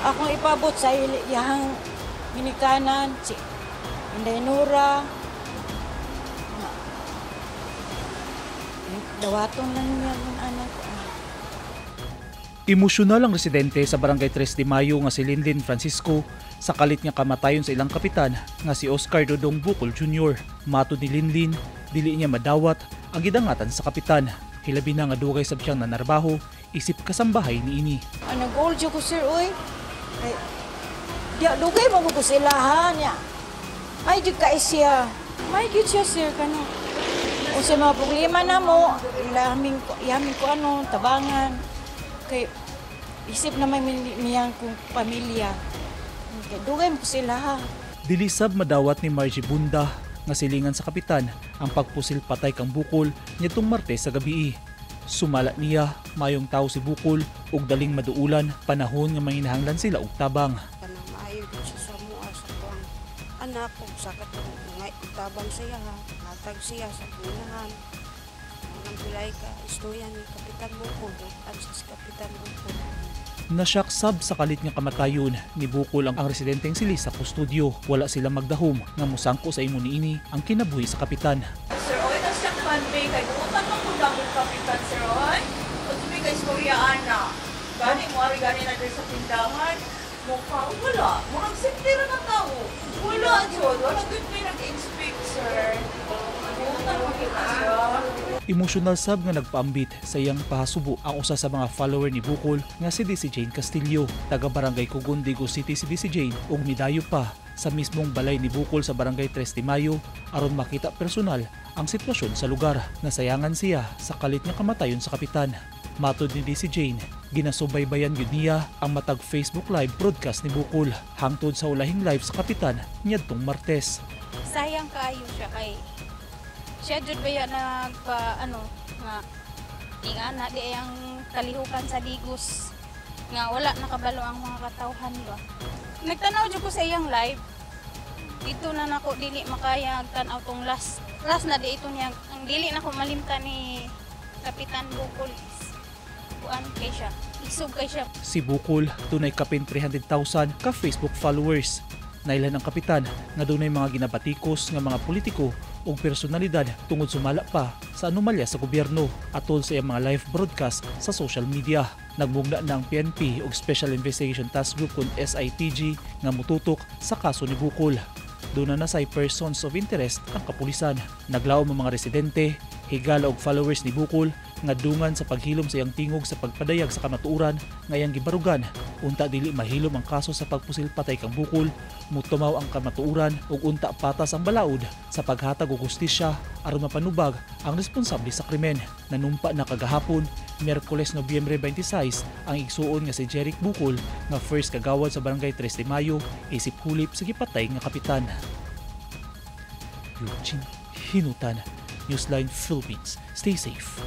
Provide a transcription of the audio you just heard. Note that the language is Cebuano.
Akong ipabot sa iyahang ginikanan, si Inday Nora. Nga, dawaton lang niya ang anak ko. Emosyonal ang residente sa Barangay 3 de Mayo nga si Linlin Francisco sa kalit nga kamatayon sa ilang kapitan nga si Oscar Dodong Bukol Jr. Matod ni Linlin, dili niya madawat ang gidangatan sa kapitan. Hilabi na nga dugay sab siyang nanarbaho isip kasambahay niini. Ay, nag-old ko, sir, uy. Ay, di, dugay mo ko sila, ha, niya. Ay, di ka siya. May gyud siya, sir, kano. O sa mga problema na mo, ilaming ko, yamin ko ano, tabangan. Kay, isip na may niyang kong pamilya. Kay, dugay mo ko sila, ha. Dili sab madawat ni Margie Bunda nga silingan sa kapitan ang pagpusil patay kang Bukol nitong Martes sa gabi. Sumala niya, mayong tao si Bukol ug daling maduulan panahon nga manginahanglan sila og tabang. Kanang maayo gud siya sa mua sa kuang anak ug sa katong mga itabang siya ha, hatag siya sa kunahan. Nang pilay ka istorya ni Kapitan Bukol at si Kapitan Bukol. Nasyak sab sa kalit nga kamatayon ni Bukol ang residenteng si Lisa Custodio. Wala sila magdahom nga musangko sa ingon niini ang kinabuhi sa kapitan. Sir Oy, nasyak man may kay buutan man kung damong kapitan, Sir Oy. Kung may kay istorya ana. Gani mo ari gani na diri sa tindahan. Mukha wala. Murag simple ra na tao. Wala jud, wala gud may nag-expect, sir. Buutan man kita siya. Emosyonal sab nga nagpaambit sa iyang pahasubo ang usa sa mga follower ni Bukol nga si DC Jane Castillo. Taga Barangay Cugon, Digos City si DC Jane ug midayo pa sa mismong balay ni Bukol sa Barangay 3 de Mayo aron makita personal ang sitwasyon sa lugar. Nasayangan siya sa kalit nga kamatayon sa kapitan. Matod ni DC Jane, ginasubaybayan gyud niya ang matag Facebook Live broadcast ni Bukol hangtod sa ulahing live sa kapitan niadtong Martes. Sayang kaayo siya kay siya jud baya nagpa ano nga ingana di ay ang kalihukan sa Digos nga wala nakabalo ang mga katawhan ba. Nagtanaw jud ko sa iyang live. Dito na nako dili makaya tan-aw tong last last na di ito niya. Ang dili nako malimtan ni Kapitan Bukol is kuan kay siya, isog kay siya. Si Bukol dunay kapin 300,000 ka Facebook followers. Nailhan ang kapitan nga dunay mga ginabatikos nga mga politiko ug personalidad tungod sumala pa sa anomalya sa gobyerno atol sa iyang mga live broadcast sa social media. Nagmugna na ang PNP ug Special Investigation Task Group kon SITG nga mututok sa kaso ni Bukol. Doon na nasay persons of interest ang kapulisan. Naglaom ang mga residente, higala og followers ni Bukol nga dungan sa paghilom sa iyang tingog sa pagpadayag sa kamatuoran nga iyang gibarugan. Unta dili mahilom ang kaso sa pagpusil patay kang Bukol, mutumaw ang kamatuoran ug unta patas ang balaod sa paghatag og hustisya aron mapanubag ang responsable sa krimen. Nanumpa na kagahapon, Miyerkules, Nobyembre 26, ang igsuon nga si Jeric Bukol nga first kagawad sa Barangay 3 de Mayo isip hulip sa gipatay nga kapitan. Eugene Hinutan, Newsline Philippines. Stay safe.